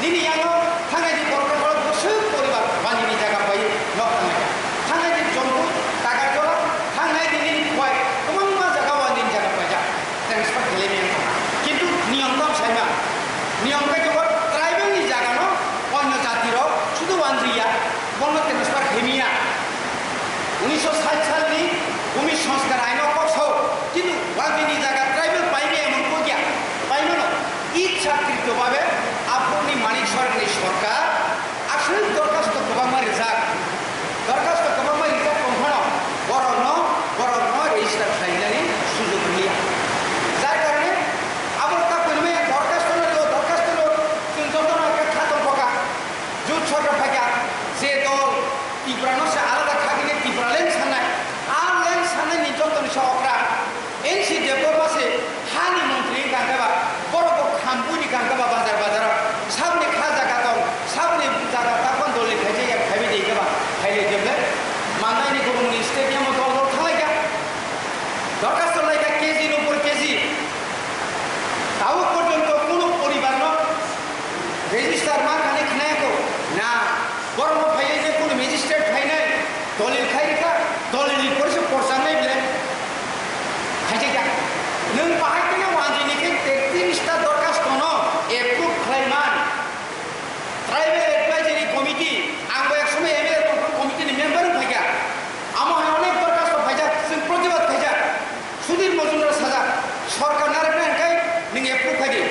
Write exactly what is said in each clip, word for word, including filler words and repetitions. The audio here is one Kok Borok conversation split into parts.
Nini yango thangnai di Borokra Kolok bwswk poribar wanjini jaga pai nok thangnai. Thangnai di Jampui, Takarjala, thangnai di nini Khowai, kwbangma jaga wanjini jaga paijak. Transfer khlai maya wngkha. Kintu niyom tamo saima. Niyom khe jokon tribal ni jaga no onyo jati rok sudu wanjriya, bono transfer khlai maya. Unisho sait sal ni Bhumi Sanskar Ain o kok sao, kintu wanjini jaga tribal pai maya emon kok ya, pai mano. Ichchakritobhabe aphurni Manik Swarkni sorkar aswk dorkhasto kwbangma rijak. Dorkhasto kwbangma rijak tong phano borokno, borokno register khlainani sujog rwliya. Jar karone abo ta koinwi dorkhasto no rwo, dorkhasto no chwng jotono khe kha tong kha. Jut sorkar phaikha, je dol Tiprano se alada kha khe Tipraland sanai, a land sanai ni jotoni se okra. N C Debbarma se hani montri wngkha khe ba, borok bo kham buini kha khe ba bazar bazar o. Saboni kha jaga tong, saboni jaga takpan dol ni khaijak ya khaibai de khe ba, khailai khe ble. Mandaini Gurungni stadium o dol dol thanglai kha. Dorkhasto lai kha K G ni upor K G. Tabuk porjonto kuno poribar no register ma khani khnaya ko. Na, borok no phaiwi je kuno magistrate phainai, dolil khai rikha, dolil ni pore se porchangnai bile. Khaijak ya. Nwng bahai kheno wanjini khe tektiris ta dorkhasto no approve khlai man. Tribal Advisory Committee, ang bo ek somoi M L A tongkha, committee ni member wng phaikha. Amo hai onek dorkhasto phaijak, chwng protibad khaijak. Sudhir Majumdar sajak, sorkar narwknai hwnkhe nwng approve khai di.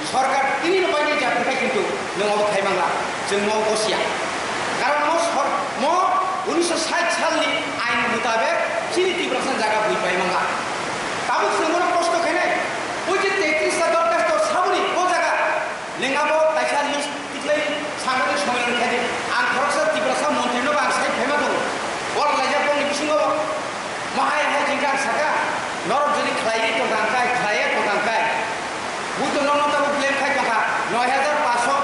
Sorkar tini no bai ni jat khai kintu nwng obo khai mangla, chwng mo bosiya. Karon mo sor-, mo unisho sait salni ain mutabek chini Tiprasa jaga bui pai mangla. Tabuk chwng bono kosto khainai, oi je tektiris ta dorkhasto saboni o jaga, nwng abo kaisa list tiklai sangbadik sommelan khai di. Ang khoroksa Tiprasa montri no bo ang sai phaima tongo. Borok laijak bongni bisingo bo. Mahai hai jingkha ang saka, norok jodi khlaiwi tongkha hwnkhai, khlaiya tongkha hwnkhai, bui to nono tabuk blame khai tongkha, noi hajar paanso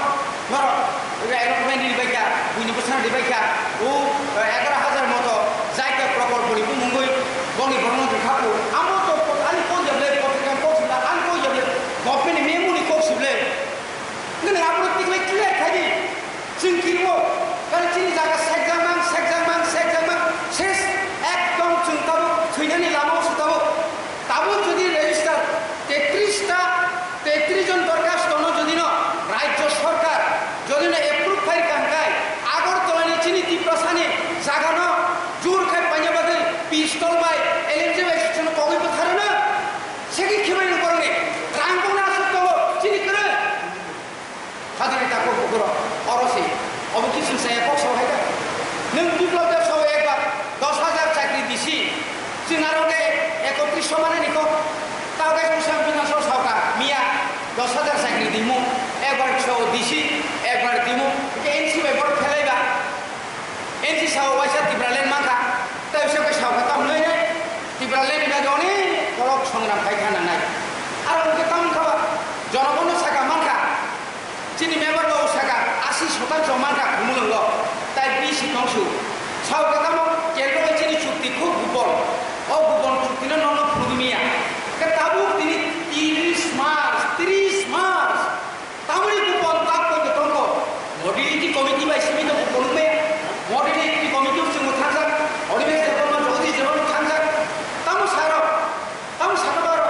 norok, ega erok mai ni bai kha, buini bwsano di bai kha, o, eh, egaroh hajar moto jai kha prokolpo ni bumungwi, bongni borokno rwkha kho. Amo to ani kok ya ble, potrika kok sibla, ani kok ya ble, government ni memo ni kok sible. Nwng abono tiklai clear khai di. Chwng kirimo, kare chini jaga sekjakmang, sekjakmang, sekjakmang, ses ekdom chwng tabuk thwinani lama o se tabuk. Tabuk jodi register tetris ta, tetris jon dorkhasto no jodi no rajyo sorkar jodi no approve khai kha hwnkhe Agartala ni chini Tiprasa ni jaga no jur khai paina bagwi pistol bai, L M G bai se chwng kogwi bwtharwi no segi khibai no borok ni rang bongni aswk tongo chini kwrwi. Hajani takhuk bukhurok, oro se. Obo kisu saya kok sao hai kha. Nwng Biplop Deb sao ekbar dos hajar chakri disi. Chwng aro khe ekotris so manani kok. Tao khe bwsang bwsang so sao kha. Miya dos hajar chakri dimu. Ekbar sao disi, ekbar dimu. Khe N C bai borok khelai ba. N C sao waisa Tipraland mankha, tei waisa khe sao khe tamo nai nai Tipraland ni bagwi onek borok songram khai kha nangnai. Aro hwnkhe tamo wngkha ba, jonogono saka mankha, chini member bo saka asi sotanso mankha Khumulwngo, tei B C tongsu. Sao khe tamo kendro bai chini chukti khub gupon, o gupon chukti no nono phunugwi miya. Khe tabuk tini tris March, tris March, tamoni kupon tak koi tongko. Modernity committee bai simi to kupon nukmaya. Modernity committee o chwngbo thangjak. Animesh Debbarma, Jagadish Debbarma thangjak. Tamo saro, tamo saka baro.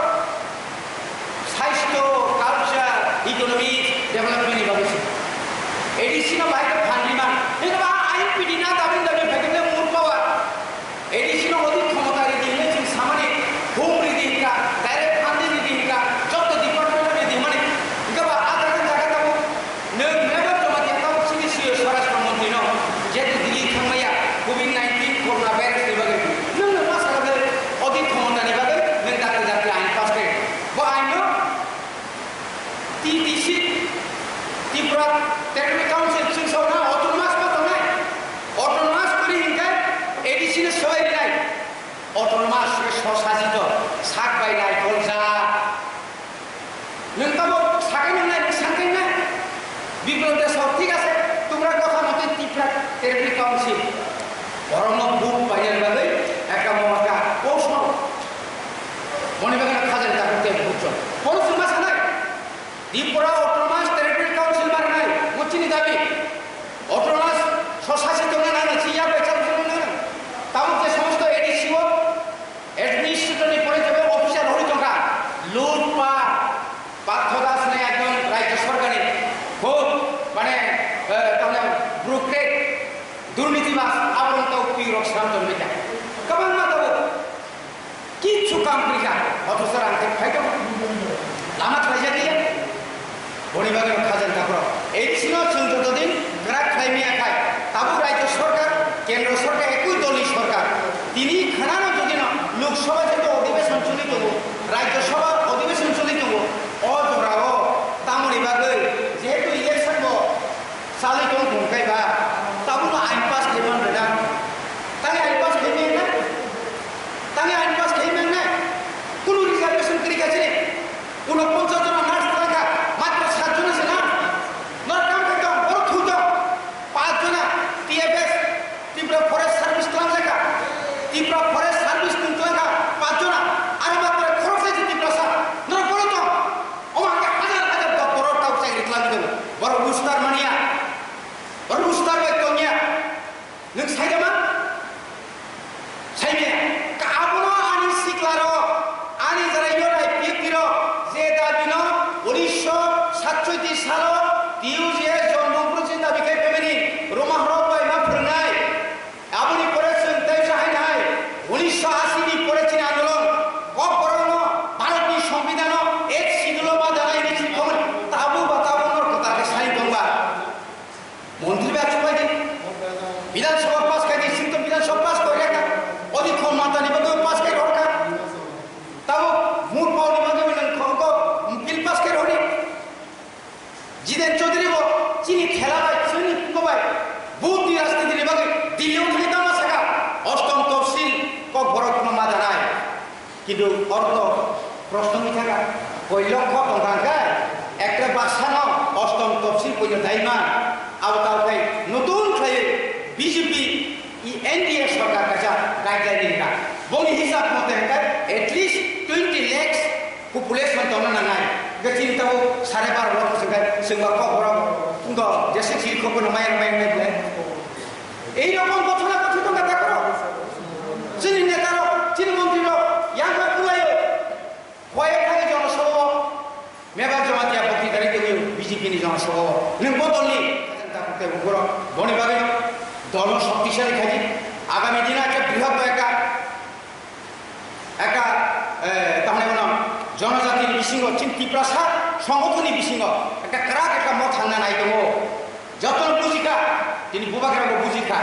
Sasthyo, culture, economic development ni bagwi se. A D C no bahai khe phan rima. Hingke ba I P D na dabin dabin phaikhe more power. A D C no odik khomota ridi hinwi chwng samani, home ridi hinka, direct funding ridi hinka, jotto department no ridi hwnmani. Hinka ba a jaga jaga tabuk nwng member Jamatia tabuk chini C E O Swarashtra Montri no, jehetu Delhi thangmaya, covid nineteen corona virus ni bagwi, nwng no ma sakha ble odik khomota ni bagwi nwng dakti dakti ain pass khe. Bo ain no T T C, Tripura Territory Council, chwng sao na autonomous ma tongnai. Autonomous kwrwi hinkhe A D C no soi rinai. Autonomous hinkhe swsajito, sak bai nai koljak. Nwng tamo sakai nwngnai, nwng sakai nai. Biplop Deb sao, thik ase, tumra kotha mote Tripura Territory Council. Borokno vote painani bagwi ekta mo ekta post no. Moni bagwi khajani takhuk tei bujjo. Bono chwng ma sanai. Tripura Autonomous Territory Council ma rwnai. Bas, aborok tau twi rok sram tong bika. Kwbangma tabuk kichu kam kwrwi kha, othocho rang khe phai tongo. Lama khlaijak ya. Boni bagwi no khajani takhorok. A D C no chwng joto din kwrak khlai maya khai, tabuk rajyo sorkar, kendro sorkar, ekui dolni sorkar. Tini khwnano jodi no Lok Sabha je to odhibeson choli tongo, Rajyo Sabha odhibeson choli tongo. O jorao tamoni bagwi jehetu election bo Salai tong tong khe ba, tabukno ain pass khai man rwna. Tangwi ain pass khai man na? Tangwi ain pass khai man na? Kunu reservation kwrwi kha chini. Uno ponchas jona nurse thang kha, matro sat jona se nurse. Nor kam khai tong, oro thu tong. Panch jona T F S, Tripura Forest Service thang kha. Tripura Forest Service thang kha, panch jona. Aro matro khoroksa se Tiprasa. Nor boro tong. Omo hwnkhai hajar hajar doctor o tabuk chakri twlangwi tongo. Borok roster manya, borok roster bai tongya. Nwng saida man? Saimaya. Ka abono ani sikla rok, ani jara yorai pyakti rok, je dabi no unisho satchoiti salo T U J S jonmo prochi dabi khai phaimani Roma horok bai ma phwrwngnai. Aboni pore chwng tei sahainai, unisho ashi ni pore chini andolon, Kokborok no Bharat ni Songbidan no eighth schedule o ma danai hwnwi chini khobor tabuk ba tabuk no kwtal khe sai tongba. Montri bai achuk bai di. Bidhan Sabha pass khai di, chwng to Bidhan Sabha pass koi reka. Odi khom mata ni bagwi pass khai rokha. Tabuk mur pao ni bagwi nang khom ko bill pass khai rori. Jiten Chaudhary bo chini khela bai, chini phuko bai, vote ni rajniti ni bagwi Delhi o thangwi tamo saka, ostom topsil Kokborok no ma danai. Kintu ortho proshno wngwi thangkha, koi lokho tongkha hwnkhe, ekta baksa no ostom topsil koino daiman, abo tao khai notun khlaiwi B J P i N D A sorkar kaisa guideline ringkha. Boni hisab mote hwnkhe at least twenty lakhs population tongna nangnai. Hwnkhe chini tabuk sare baro lakh hwnkhe chwngba Kokborok tungdo jese chiri khokbo no maya maya maya bole. Ei rokom gothona gothi tongkha takhorok. Chini netarok, chini montrirok yang bai kulaio. Hoye thangwi Jana Sabha o Mebar Jamatia bokti dari tongwi B J P ni Jana Sabha o. Nwng bo dolni. Boni bagwi dolno shoktisali khaidi. Agami dino ekta brihot ekta Ekta, eh, tamni bono jonojatini bisingo, chini Tiprasa songothonni bisingo ekta kwrak ekta mot thangna nai tongo. Jotono bujikha, tini bubagrabo bujikha,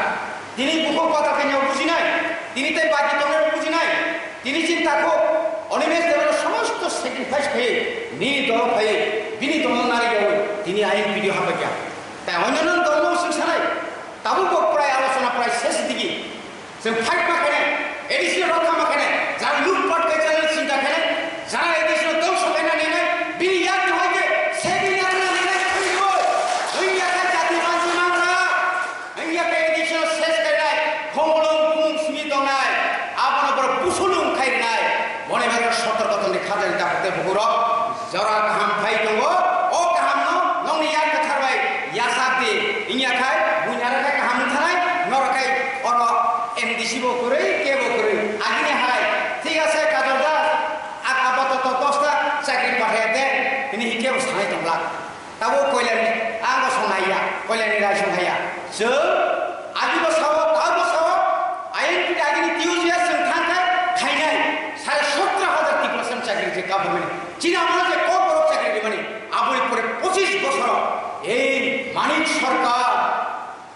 tini bukhuk kota khainao bujinai, tini tei bagi tongnai bujinai, tini chini takhuk Animesh Debbarma somosto sacrifice khai nini dolo phai bini dolo nari yawi tini I N P D o hapaikha. Tai onyono dolo swngsanai, tabukbo prai alochona prai ses digi. Chwng fight ma khainai, A D C no rokha ma khainai, jara lutpat khai channel chinta khainai, jara A D C no dongso khaina nainai, bini yak ni hoite segwi yakna nainai, thwi bo. Wngya kha jati manjwi mangra, wngya kha A D C no ses khainai, khomolong bumung simi tongnai, abono borok busulung khai rinai. Boni bagwi sotorko tongdi khajani takhuk tei bukurok. Jora kaham phai tongo, o kahamno nokni yak kwthar bai yachak di. Wngya khai buini aro khe kaham wng thanai, norok khai oro M D C bo kwrwi, kebo kwrwi. Agini hai, thik ase, Kajol Das, a-, apatoto dosta chakri pathaiya de, hini hi kebo sanai tongla. Tabuk koilani, ang bo song haiya, koilani rai song haiya. Chwng Agi bo sao, tao bo sao, I N P D agini T U J S chwng thang khai khainai, sare sotro hajar Tiprasa chakri je government. Chini amolo je Kokborok chakri rimani, aboni pore pochis bosoro ei Manik Sarkar,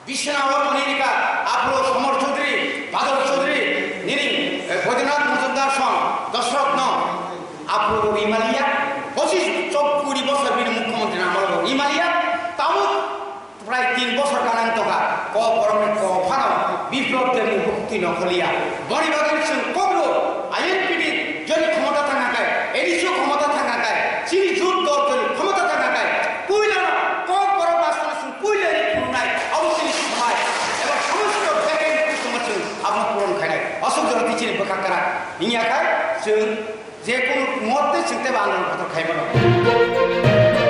Biswanath Manirika, aphuru Somor Chaudhary, Badal Chaudhary, nini, eh, Baidyanath Majumdar song, Dashrath no, aphuru rimaliya, pochis chok kuri bosor bini mukhyamantri amolo rimaliya, tabuk Prai tin bosor ganang tongkha, kok borokni kok phano Biplop Debni bukti nongkhorliya. Boni bagwi chwng kokno I N P D joni khomota thangkha khe, A D C o khomota thangkha khe, chini jut dol joni khomota thangkha khe, puila kok borok bastano chwng puila ri phunuknai, abo chini samaj eba somosto bekai kuchungma chwng abono puron khainai. Aswk joroti chini bwkha kwrak. Wngya khe chwng je kunu motte chwng teibo andolon kotor khai mano.